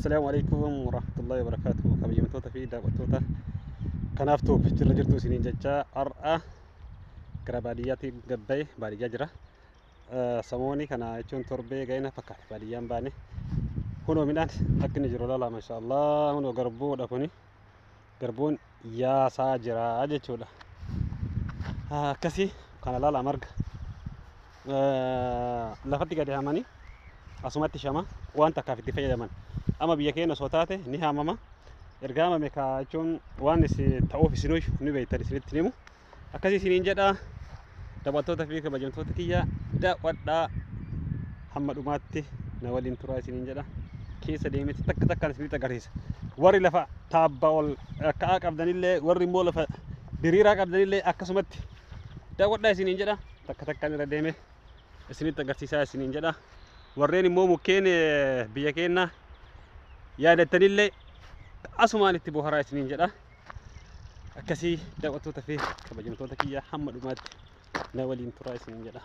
Assalaamu alaikum warahmatullahi wabarakatuh. Kabajamtoota fi daawwattoota kanaaf tuuf jirra jirtu isiniin jecha har'a gara baadiyyaatti gabba'e baadiyyaa jira. Samooni kana jechuun torbee ga'ina fakkaata baadiyyaan baane. Kunoo midhaan akka inni jiru laala mashaallah kunoo garbuudha kuni. Garbuun yaasaa jira jechuudha. Akkasii kana laala marga. Lafatti gadi haamanii asumatti shama waan takkaaf itti fayyadaman. Amma biyya keenya osoo taate ni haamama. Erga haamame kaa jechuun waan ta'uuf isinuu ni beektan isinitti himu. Akkasii isiniin jedha daawwattoota fi kabajamtoota kiyya daawwadhaa hamma dhumaatti na waliin turaa isiniin jedha. Keessa deemeeti takka takkaan isinitti agarsiisa. Warri lafa taabbaa ol ka'aa qabdanillee warri immoo lafa diriiraa qabdanillee akkasumatti daawwadhaa isiniin jedha. Takka takkaan irra deeme isinitti agarsiisaa isiniin jedha. Warreen immoo mukkeen biyya keenya yaadattanillee asumaan itti boharaa isiniin jedha. Akkasii daawwattoota fi kabajamtoota kiyya hamma dhumaatti na waliin turaa isiniin jedha.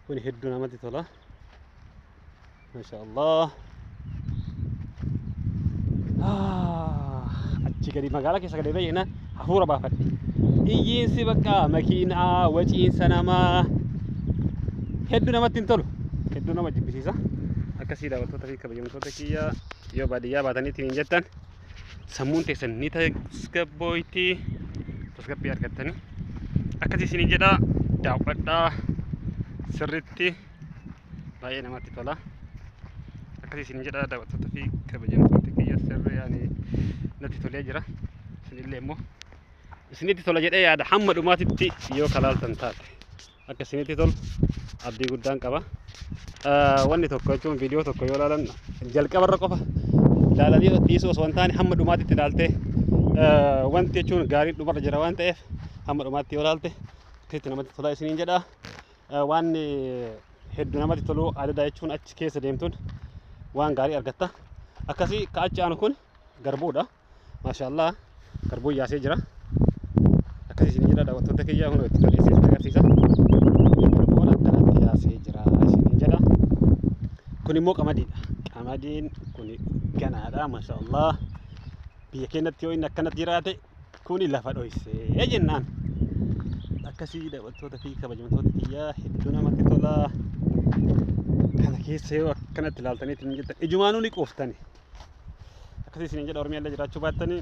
Kun hedduu namatti tola. Masha Allah. Achi gadi magaalaa keessa gadi bayyana hafuura baafadhe. Iyyiinsi bakka makiinaa waciinsa namaa hedduu namatti hin tolu. Hedduu nama jibbisiisa. Akkasii daawwattoota fi kabajamtoota kiyya yoo baadiyyaa baataniitiin hin jettan sammuun teessan ni tasgabbooyti. Tasgabbii argattanii. Akkasii isiniin jedha daawwadhaa sirriitti baay'ee namatti tola. Akkasii isiniin jedha daawwattoota fi kabajamtoota kiyya sirri yaani natti tolee jira. Isinillee immoo isinitti tola jedhee yaada hamma dhumaatitti yoo kalaaltan taate akka isinitti tolu abdii guddaan qaba. Wanni tokko jechuun viidiyoo tokko yoo ilaalan jalqabarra qofa ilaalanii dhiisuu osoo hin taane hamma dhumaatitti ilaaltee wanti jechuun gaariin dhumarra jira waan ta'eef hamma dhumaatti yoo ilaalte akkasitti namatti tola isiniin jedha. Waan hedduu namatti tolu adada jechuun achi keessa deemtuun waan gaarii argatta. Akkasii ka achi aanu kun garbuudha. Maashaallah garbuun yaasee jira. Akkasii isiniin jedha daawwattoota kiyya kun itti toleessee isin agarsiisa. Garbuun akkanatti yaasee jira isiniin jedha. Kun immoo qamadiidha. Qamadiin kun ganaadha maashaallah. Biyya keenyatti yoo inni akkanatti jiraate kuni lafa dhoysee jennaan. Akkasii daawwattoota fi kabajamtoota kiyyaa hedduu namatti tola. Kana keessa yoo akkanatti ilaaltaniitti hin jettan ijumaanuu ni quuftani. Akkasii isiniin jedha Oromiyaa illee jiraachuu baattanii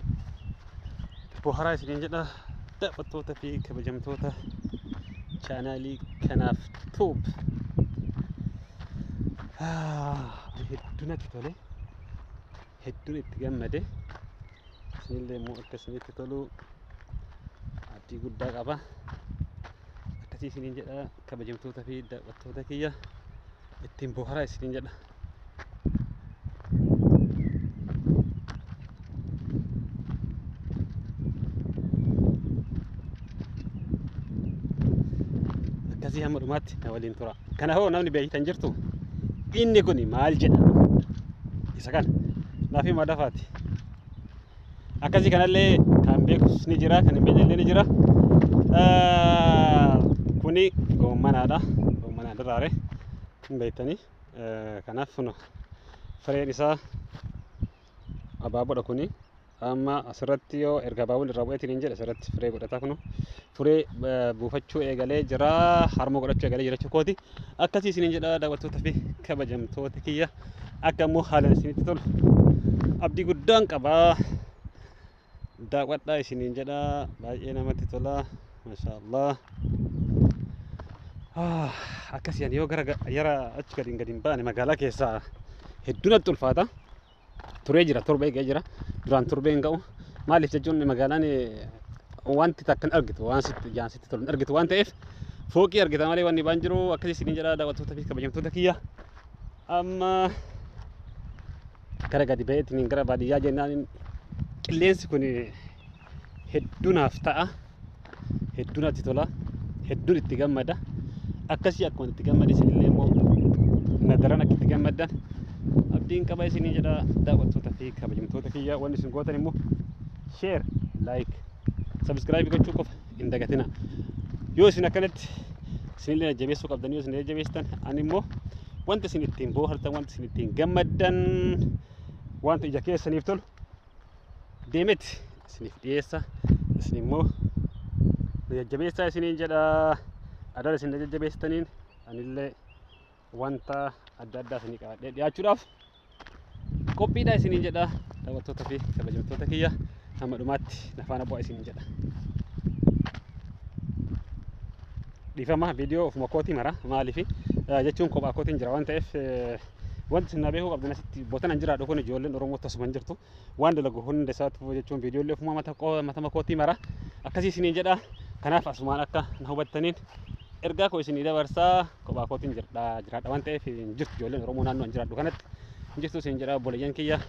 boharaa isiniin jedha daawwattoota fi kabajamtoota chaanaalii kanaaf tuub. Hedduu natti tole. Hedduun itti gammade. Isinillee immoo akka isinitti tolu abdii guddaa qaba. Akkasii isiniin jedha kabajamtoota fi daawwattoota kiyya ittiin boharaa isiniin jedha. Akkasii hamma dhumaatti na waliin tura. Kana hoo namni beektan jirtu inni kun maal jedhama? Isa kana naaf himaa dafaati. Akkasii kanallee kan beekus ni jira kan hin beeknellee ni jira. Kuni goommanaadha. Goommanaan daraare hin beektanii. Kanaaf kun fireen isaa abaaboodha kuni. Amma asirratti yoo erga abaaboon irraa bu'eetiin hin jedhe asirratti firee godhata kunu. Firee buufachuu eegalee jira. Harma godhachuu eegalee jira jechuu kooti. Akkasii isiniin jedha daawwattoota fi kabajamtoota kiyya. Akka immoo haalaan isinitti tolu abdii guddaan qaba. Daawwadhaa isiniin jedha baay'ee namatti tola. Mashaallah. Akkasii ani yoo gara yara achi gadi hin baane magaalaa keessaa hedduu natti ulfaata. Turee jira torbee eegee jira. Duraan torbee hin ga'u. Maaliif jechuun magaalaan wanti takka hin argitu waan sitti ijaan sitti tolu hin argitu waan ta'eef fooqii argita malee wanni baan jiru akkasii isiniin jedha daawwattoota fi kabajamtoota kiyya. Amma gara gadi ba'eetiin gara baadiyyaa jennaan qilleensi kun hedduu naaf ta'a. Hedduu natti tola. Hedduun itti gammada. Akkasii akkuma itti gammade isinillee immoo na daran akka itti gammaddan abdiin qaba isiniin jedha daawwattoota fi kabajamtoota kiyya wanni isin gootan immoo share, like, subscribe gochuu qofa hin dagatina. Yoo isin akkanatti Isinillee jajjabeessuu qabdanii yoo isin jajjabeessitan ani immoo wanti isin ittiin boohartan, wanti isin ittiin gammaddan, wanta ija keessaniif tolu deemeti isiniif dhiyeessa. Isin immoo na jajjabeessaa isiniin jedha. Adara isin na jajjabeessitaniin anillee wanta adda addaa isinii qabadhee dhiyaachuudhaaf qophiidha isiniin jedha. Daawwattoota fi kabajamtoota kiyya, hamma dhumaatti na faana bu'aa isiniin jedha. Dhiifama, viidiyoo ofuma kootii mara. Maaliif jechuun kophaa kootiin jira waan ta'eef, wanti isin na beekuu qabdan asitti bootan jiraadhu kun ijoolleen Oromoo tasuma hin jirtu. Waan dalagu hunda isaatti jechuun viidiyoolee ofuma matama kootii mara akkasii isiniin jedha. Kanaaf asumaan akka na hubattaniin ergaa koo isinii dabarsaa. Kophaa kootiin jiraadha waan ta'eef hin jirtu ijoolleen Oromoo naannoo hin jiraadhu kanatti hin jirtu isin jedha. Obboleeyyan kiyya,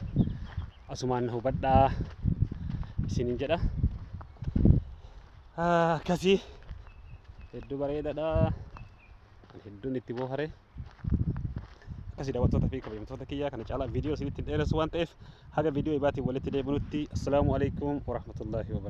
asumaan na hubadhaa isiniin jedha. Akkasii hedduu bareedaadha. Hedduun itti bohare. Akkasii daawwattoota fi kabajamtoota kiyyaa, kana caalaa viidiyoo isinitti hin dheeressu waan ta'eef, haga viidiyoo ibaatiin walitti deebinutti, assalaamu alaikum warahmatullaahi wabarakatuh.